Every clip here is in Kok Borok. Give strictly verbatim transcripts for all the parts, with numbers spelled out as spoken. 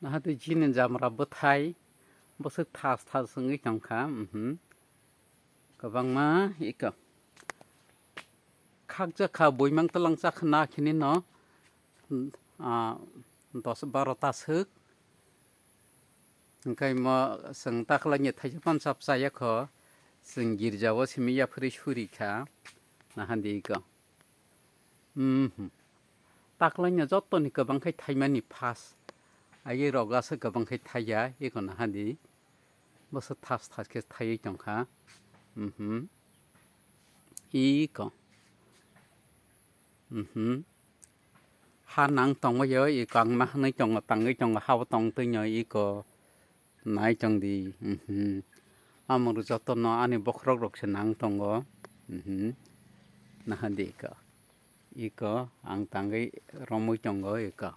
Naha twi chini jamra bwthai bwswk thas thas wngwi tongkha, mhm. Kwbangma iko. Khakjak kha buimang twlang chakha na khini no, ah, dos baro ta swk. Hwnkhe mo chwng takhwlaini thaisa phano chap chaya kho, chwng girjao simi yaphwrwi suri kha, naha di iko. Mhm. Taklaino jotoni kwbang khe thaimani phas. Ai rok aswk kwbang khe thaiya, eko naha di. Bwswk thas thas khe thaiwi tongkha. Mhm. Iko. Mhm. Ha nang tongbaio, iko ang ma hwnwi tongo, tangwi tongo, hao tong twino iko. Nai tong di, mhm. Amoro jotono ani bokhorok rok se nang tongo, mhm. Naha di iko. Iko ang tangwi romwi tongo iko.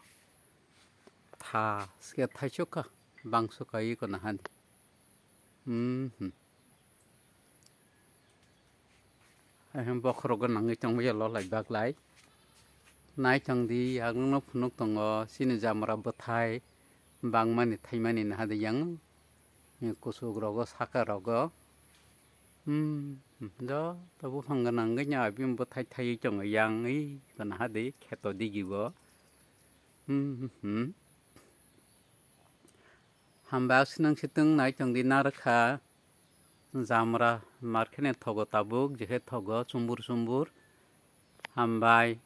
Tha, ske thaisukha, bangsukha iko naha di. Mhm. Bokhorok nangwi tongbaio lolai baglai. Nai tong di, ang nokno phunuk tongo, chini jamra bwthai bangmani thaimani naha di yang. Kuchuk rogo, saka rogo. Hmm, joto buphang gwnang wngwi no abini bwthai thaiwi tongo yang wi naha di kheto digibo. Hmm, hmm, hmm. Hambai aswk nang si twng nai tong di narwkha. Jamra markhene thogo tabuk, je khe thogo chumbur chumbur. Hambai.